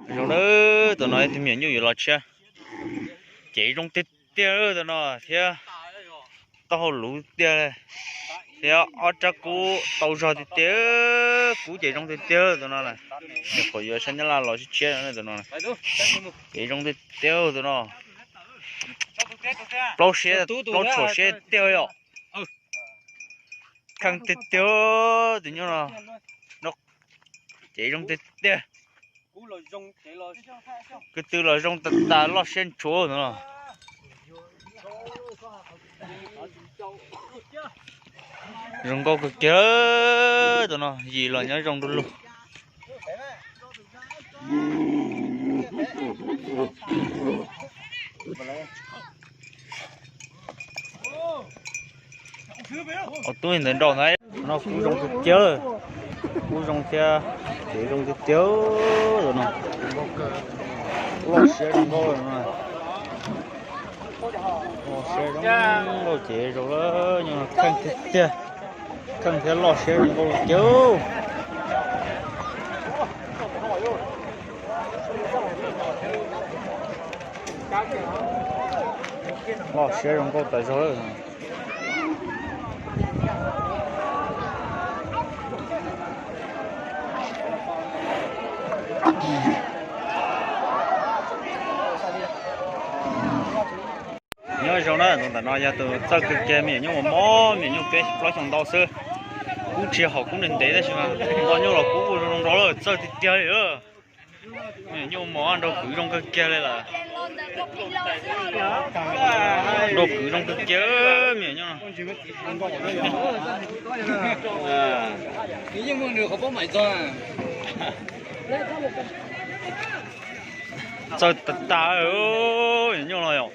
Zoo na, tus no ib tug me nyuam nyuj yuav los tshiab. Ces zoo tiag tiag tus no thiab, taub hau luv tiag, thiab ob rab kub tau zog tiag tiag, kub ces zoo tiag tiag tus no na. Nyuam qhuav yuav sab Nyab Laj los tshiab tshiab tus no. Ces zoo tiag tiag tus no. Plaub siab, plaub tshuam siab tiag yom. Kheej tiag tiag tus nyuj no. Ces zoo tiag tiag. Kwv tw los zoo tas tas loj siab ntshua no. Zoo nkauj kawg kiag tus no, yim los nyob zoo du lug. Ua tub ntawd nraud ntag. No kub zoo tiag tiag, kub zoo thiab, ces zoo tiag tiag tus no. Loj siab zoo nkauj no. Loj siab zoo nkauj ces zoo lawm, nyuj no kheej tiag tiag. Kheej thiab loj siab zoo nkauj tiag. Loj siab zoo nkauj tas zog lawm. Nyob zoo na, tus ntawm no yog tus txawj kawg kiag, me nyuam nyuj mos mos, me nyuam nyuj peb plaub xyoos ntau xwb. Kub tsis haum kub ntev ntev tab sis mas nto nyuj los kub zoo nrau lawm, txawj tiag tiag li. Me nyuam nyuj mos nrau kwv zoo kawg kiag li lawm. Nrau kwv zoo kawg kiag me nyuam nyuj no. Txawj tas tas me nyuam nyuj no yom.